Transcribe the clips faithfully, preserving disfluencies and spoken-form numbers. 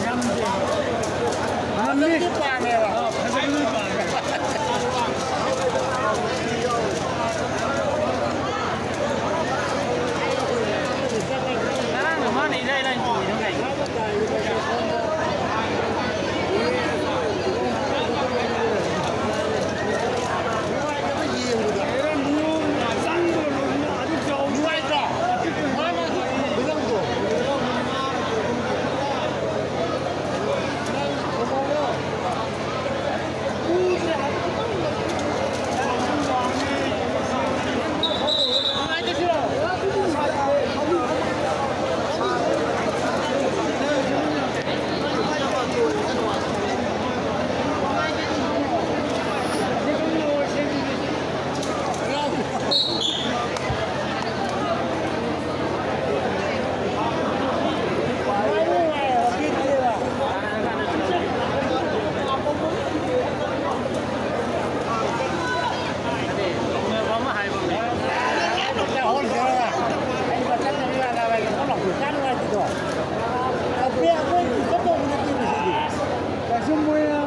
ꯉꯝꯗꯦ꯫ ꯉꯝꯃꯤ꯫ ꯐꯖꯕꯗꯤ ꯄꯥꯝꯃꯦꯕ꯫ ꯑꯥ, ꯐꯖꯕꯗꯤ ꯄꯥꯝꯃꯦ꯫ ꯉꯔꯥꯡꯅ ꯃꯥꯅ ꯏꯔꯥꯏ ꯂꯥꯏꯅ ꯇꯧꯔꯤꯗꯣ ꯀꯩꯒꯤꯅꯣ? ꯅꯨꯡꯉꯥꯏꯇ꯭ꯔꯣ? ꯃꯥꯅ ꯈꯨꯗꯝꯗꯣ꯫ ꯀꯩꯁꯨꯝ ꯃꯣꯏꯅ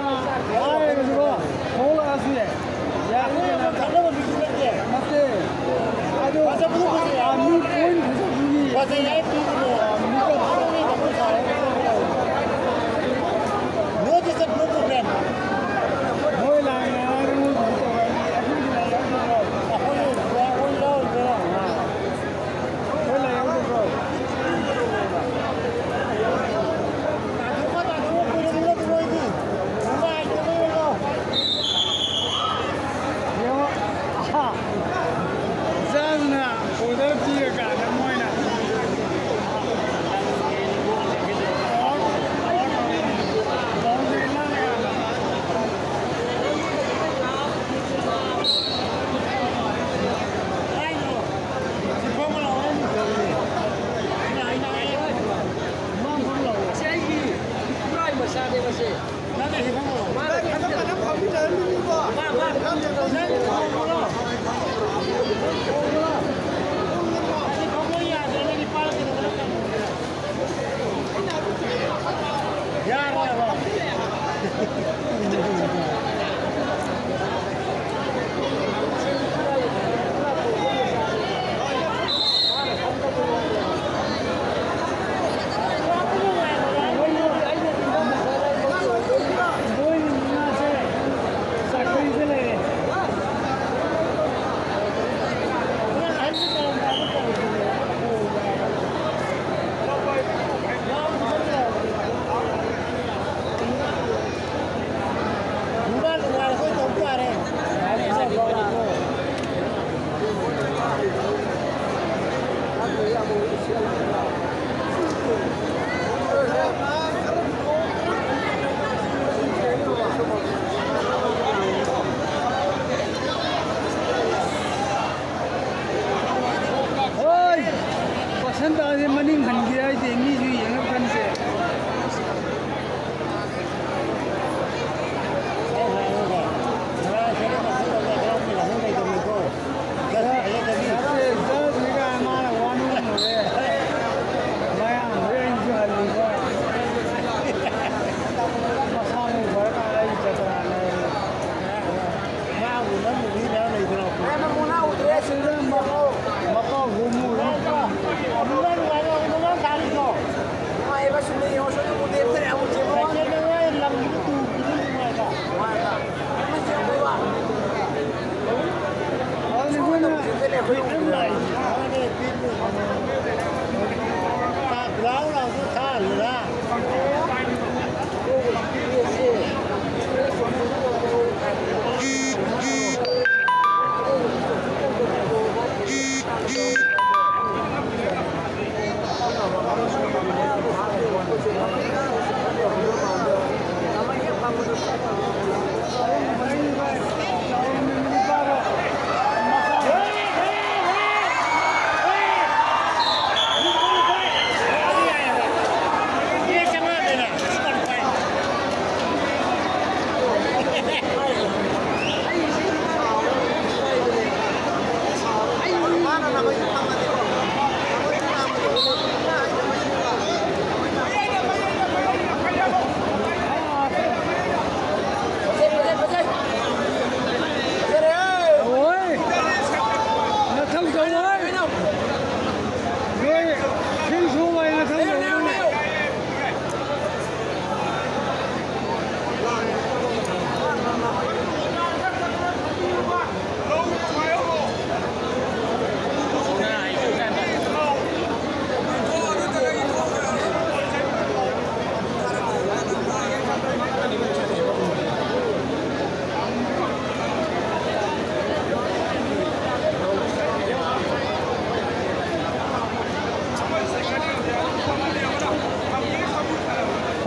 ꯍꯥꯏꯔꯒꯁꯨꯀꯣ, ꯊꯣꯛꯂꯛꯑꯁꯨ ꯌꯥꯏ꯫ ꯌꯥꯅꯤ ꯀꯩꯅꯣ꯫ ꯅꯠꯇꯦ꯫ ꯑꯗꯣ, ꯃꯤ ꯄꯣꯏꯟ ꯐꯖꯕꯗꯨꯒꯤ ꯃꯤꯀꯞ ꯃꯣꯏ ꯂꯥꯡꯉꯦ ꯍꯥꯏꯔꯒ ꯃꯣꯏ ꯀꯩꯅꯣ ꯇꯧꯔꯅꯤ꯫ ꯑꯩꯈꯣꯏꯒꯤ ꯂꯥꯏꯔꯤꯛ ꯇꯧꯔꯣ꯫ ꯑꯩꯈꯣꯏ ꯂꯥꯏꯔꯤꯛ ꯇꯧꯔꯣ꯫ ꯌꯦꯡꯉꯣ꯫ ꯑꯍꯥ꯫ ꯖꯥꯖꯅ ꯑꯣꯔꯗꯔ ꯄꯤꯔꯀꯥꯟꯗ ꯃꯣꯏꯅ ꯕꯥꯎꯟꯗꯔꯤ ꯂꯥꯜꯂꯀꯥꯟꯗ꯫ ꯑꯁꯤ ꯑꯩꯒꯤ ꯈꯨꯔꯥꯏ ꯃꯆꯥꯅꯦ ꯃꯁꯦ꯫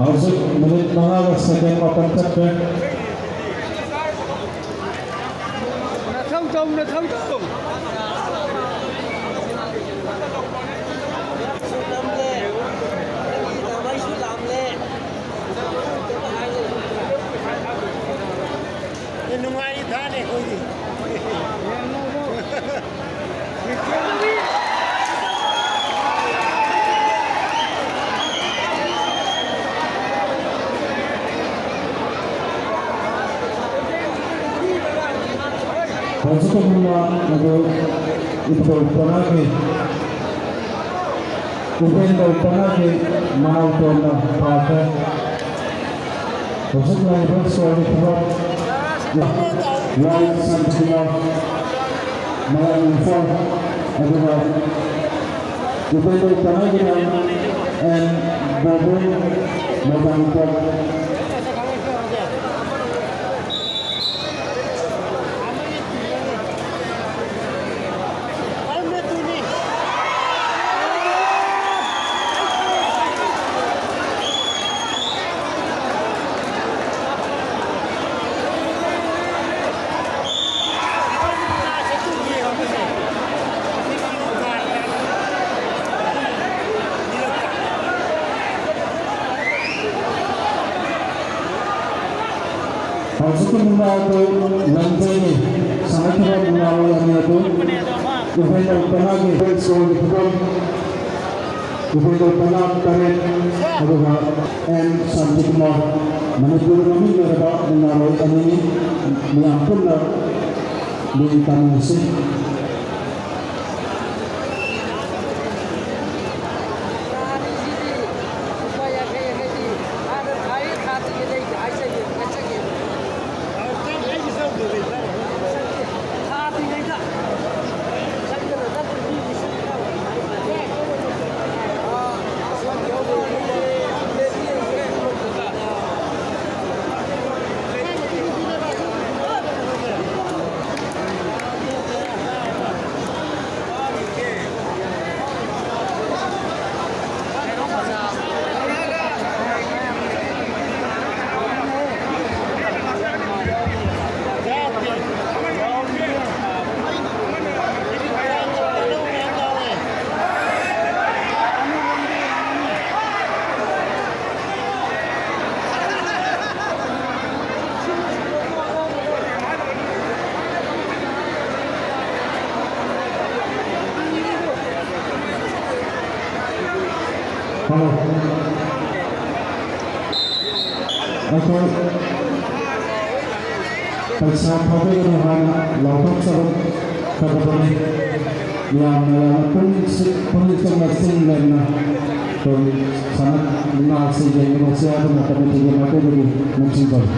ꯍꯧꯖꯤꯛ ꯃꯤꯅꯤꯠ ꯃꯉꯥꯒ ꯁꯦꯀꯦꯟ ꯃꯥꯄꯟ ꯆꯠꯈ꯭ꯔꯦ꯫ ꯅꯊꯧ ꯇꯧ, ꯅꯊꯧ ꯇꯧ꯫ ꯅꯨꯡꯉꯥꯏꯔꯤ ꯊꯥꯅꯤ ꯑꯩꯈꯣꯏꯗꯤ꯫ ꯍꯧꯖꯤꯛꯀꯨꯝꯅ ꯑꯗꯨ ꯏꯊꯧ ꯄꯅꯥꯒꯤ, ꯎꯄꯦꯟꯗꯧ ꯄꯅꯥꯒꯤ ꯃꯅꯥꯎ ꯇꯣꯟꯅ ꯄꯥꯈ꯭ꯔꯦ꯫ ꯍꯧꯖꯤꯛ ꯂꯩꯔꯤꯕ ꯁꯣꯔꯒꯤ ꯊꯕꯛ ꯋꯥꯏ ꯁꯥꯟꯇꯤꯀꯨꯃꯥꯔ, ꯃꯌꯥꯡ ꯏꯝꯐꯥꯜ, ꯑꯗꯨꯒ ꯎꯄꯦꯟꯗ꯭ꯔ ꯄꯅꯥꯒꯤꯅ ꯑꯦꯟ ꯕꯣꯕꯣ, ꯃꯣꯏꯔꯥꯡꯄꯥꯠ꯫ ꯍꯧꯖꯤꯛꯀꯤ ꯃꯨꯛꯅꯥ ꯑꯗꯨ ꯂꯝꯖꯩꯅꯤ꯫ ꯁꯥꯟꯅꯈꯤꯕ ꯃꯨꯛꯅꯥꯔꯣꯏ ꯑꯅꯤ ꯑꯗꯨ ꯎꯍꯩ ꯂꯧ ꯇꯔꯥꯒꯤ ꯁꯣꯔꯒꯤ ꯐꯤꯕꯝ, ꯎꯍꯩ ꯂꯧ ꯇꯔꯥ ꯇꯔꯦꯠ, ꯑꯗꯨꯒ ꯑꯦꯟ ꯁꯥꯟꯇꯤꯀꯨꯃꯥꯔ, ꯃꯅꯤꯄꯨꯔ ꯃꯃꯤꯡ ꯂꯩꯔꯕ ꯃꯨꯛꯅꯥꯔꯣꯏ ꯑꯅꯤꯅꯤ꯫ ꯃꯌꯥꯝ ꯄꯨꯟꯅ ꯃꯤꯡ ꯇꯥꯃꯤꯟꯅꯁꯤ꯫ ꯑꯩꯈꯣꯏ ꯄꯩꯁꯥ ꯊꯥꯗꯒꯅꯨ ꯍꯥꯏꯅ ꯂꯥꯎꯊꯣꯛꯆꯔꯛꯀꯗꯕꯅꯤ꯫ ꯃꯌꯥꯝꯅ ꯌꯥꯝꯅ ꯄꯨꯛꯅꯤꯡ ꯁꯤ-, ꯄꯨꯛꯅꯤꯡ ꯆꯪꯅ ꯆꯤꯡ ꯂꯦꯝꯅ ꯑꯩꯈꯣꯏ ꯁꯥꯟꯅ ꯃꯨꯛꯅꯥ ꯑꯁꯤ ꯌꯦꯡꯃꯤꯟꯅꯁꯤ ꯍꯥꯏꯗꯨꯅ ꯀꯃꯤꯇꯤꯒꯤ ꯃꯥꯏꯀꯩꯗꯒꯤ ꯅꯤꯡꯁꯤꯡꯖꯔꯤ꯫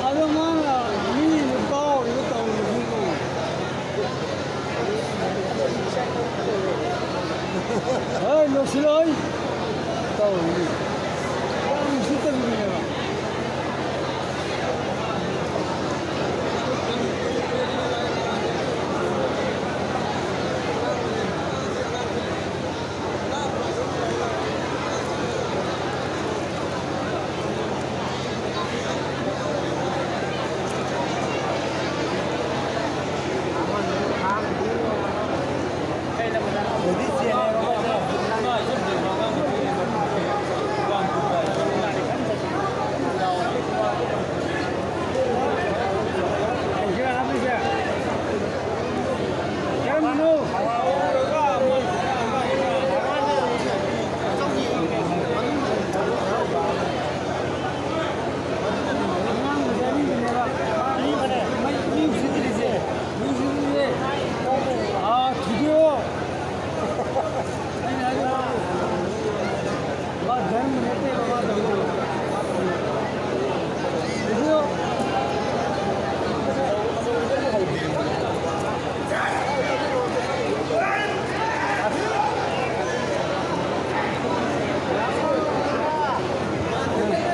ꯑꯗꯣ ꯃꯥꯅ ꯃꯤ ꯀꯥꯎꯔꯤꯕ ꯇꯧꯔꯤꯕꯁꯤꯕꯨ꯫ ꯍꯣꯏ, ꯂꯣꯏꯁꯤꯜꯂꯣꯏ꯫ ꯇꯧꯔꯤꯅꯤ꯫ ꯌꯥꯝ ꯎꯁꯤꯠꯇꯕꯤꯅꯦꯕ꯫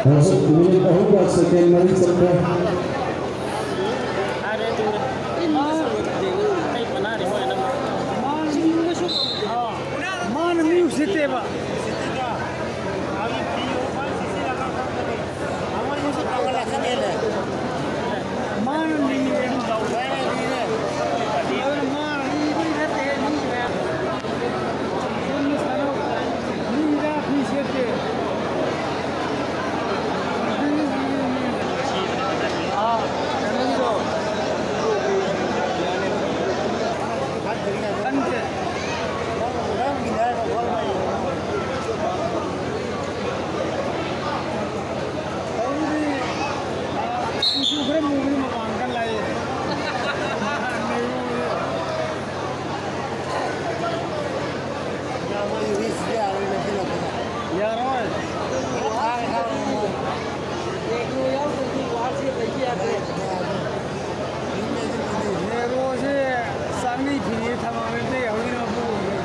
ꯍꯧꯖꯤꯛ ꯃꯤꯅꯤꯠ ꯑꯍꯨꯝꯒ ꯁꯦꯀꯦꯟ ꯃꯔꯤ ꯆꯠꯈ꯭ꯔꯦ꯫ ꯃꯥꯅ ꯃꯤ ꯎꯁꯤꯠꯇꯦꯕ꯫ ꯃꯥꯅ ꯂꯤꯔꯦ꯫ ꯑꯗꯨꯅ ꯃꯥꯅ ꯂꯤꯕꯩ ꯅꯠꯇꯦ, ꯂꯤꯔꯦ꯫ ꯆꯨꯝꯅ ꯁꯥꯟꯅꯧ꯫ ꯃꯤꯗ ꯃꯤ ꯁꯦꯠꯇꯦ꯫ ꯑꯥ, ꯀꯩꯅꯣꯒꯤꯗꯣ꯫ ꯈꯟꯗꯦ꯫ ꯇꯧꯕꯗꯤ, ꯑ, ꯀꯨꯆꯨ ꯈꯔ ꯃꯨꯕꯗꯤ ꯃꯄꯥꯟ ꯈꯔ ꯂꯥꯛꯑꯦ꯫ ꯌꯥꯔꯣꯏ꯫ ꯅꯦꯒ꯭ꯔꯣꯁꯦ ꯆꯥꯛꯅꯤ ꯐꯤꯅꯤ ꯊꯝꯃꯝꯃꯦ, ꯑꯇꯩ ꯍꯧꯖꯤꯛꯅ ꯑꯃꯨꯛ ꯎꯗ꯭ꯔꯦ꯫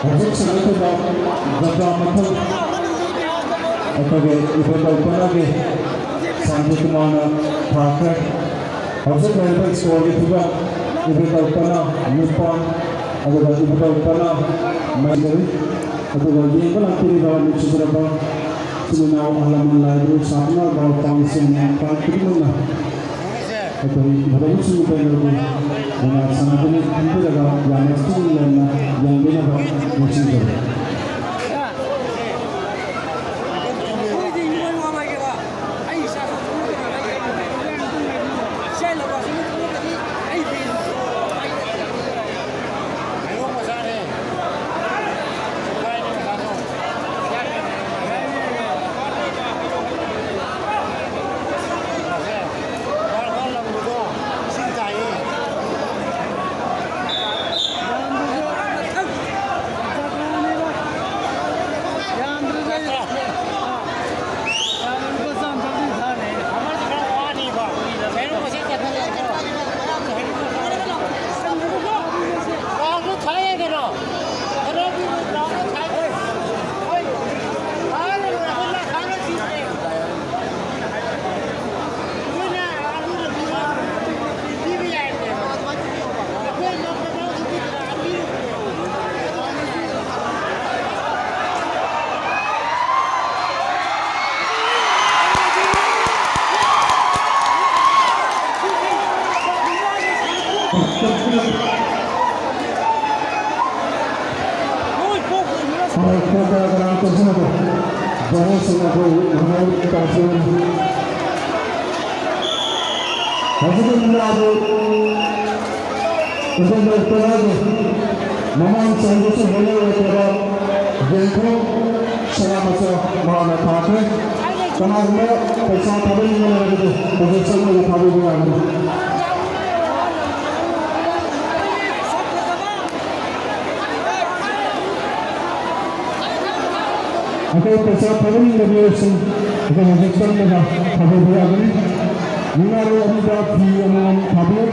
ꯍꯧꯖꯤꯛ ꯁꯥꯟꯅꯈꯤꯕ ꯖꯇ꯭ꯔꯥ ꯃꯊꯪ ꯑꯩꯈꯣꯏꯒꯤ ꯏꯕꯣꯇꯣꯝ ꯄꯅꯥꯒꯤ ꯁꯥꯟꯇꯤ ꯀꯨꯃꯥꯔꯅ ꯊꯥꯈ꯭ꯔꯦ꯫ ꯍꯧꯖꯤꯛ ꯂꯩꯔꯤꯕ ꯁ꯭ꯀꯣꯔꯒꯤ ꯐꯤꯕꯝ, ꯏꯕꯣꯇꯣꯝ ꯄꯅꯥ ꯅꯤꯄꯥꯟ, ꯑꯗꯨꯒ ꯏꯕꯣꯇꯣꯝ ꯄꯅꯥ ꯃꯔꯤ, ꯑꯗꯨꯒ ꯌꯦꯡꯕ ꯂꯥꯛꯄꯤꯔꯤꯕ ꯅꯨꯡꯁꯤꯖꯔꯕ ꯏꯆꯤꯟ ꯏꯅꯥꯎ, ꯑꯍꯜ ꯂꯃꯟ, ꯂꯥꯏ ꯒꯨꯔꯨ, ꯁꯥ ꯉꯥ, ꯕꯥꯔꯣ ꯇꯥꯡ ꯁꯦꯡꯅ ꯄꯥꯏ ꯈꯨꯗꯤꯡꯃꯛꯅ ꯑꯩꯈꯣꯏ ꯃꯇꯝ ꯑꯁꯤꯒꯤ ꯄꯦꯟꯗꯧꯒꯤ ꯃꯉꯥ ꯁꯅꯥꯕꯨ ꯈꯟꯕꯤꯔꯒ ꯌꯥꯝꯅ ꯆꯤꯡ ꯂꯦꯝꯅ ꯌꯦꯡꯕꯤꯅꯕ ꯅꯤꯡꯁꯤꯡꯖꯔꯤ꯫ ꯍꯧꯖꯤꯛꯀꯤ ꯃꯨꯛꯅꯥ ꯑꯗꯨ ꯎꯗꯦꯟꯗ꯭ꯔ ꯇꯣꯂꯥꯒꯤ ꯃꯃꯥꯡ ꯆꯍꯤꯗꯁꯨ ꯍꯦꯟꯅ ꯑꯣꯏꯈ꯭ꯔꯕ ꯌꯦꯡꯈꯣꯡ ꯁꯅꯥꯃꯆꯥ ꯃꯍꯥꯛꯅ ꯊꯥꯈ꯭ꯔꯦ꯫ ꯀꯅꯥꯒꯨꯝꯕ ꯄꯩꯁꯥ ꯊꯥꯕꯤꯅꯤꯡꯕ ꯂꯩꯔꯒꯗꯤ ꯍꯧꯖꯤꯛ ꯆꯪꯂꯒ ꯊꯥꯕꯤꯕ ꯌꯥꯒꯅꯤ꯫ ꯑꯩꯈꯣꯏ ꯄꯩꯁꯥ ꯊꯥꯕꯤꯅꯤꯡꯕ ꯃꯤꯑꯣꯏꯁꯤꯡ ꯑꯩꯈꯣꯏ ꯍꯧꯖꯤꯛ ꯆꯪꯂꯒ ꯊꯥꯕꯤꯕ ꯌꯥꯒꯅꯤ꯫ ꯃꯨꯛꯅꯥꯔꯣꯜ ꯑꯅꯤꯗ ꯐꯤ ꯑꯃꯃꯝ ꯊꯥꯕꯤꯌꯨ꯫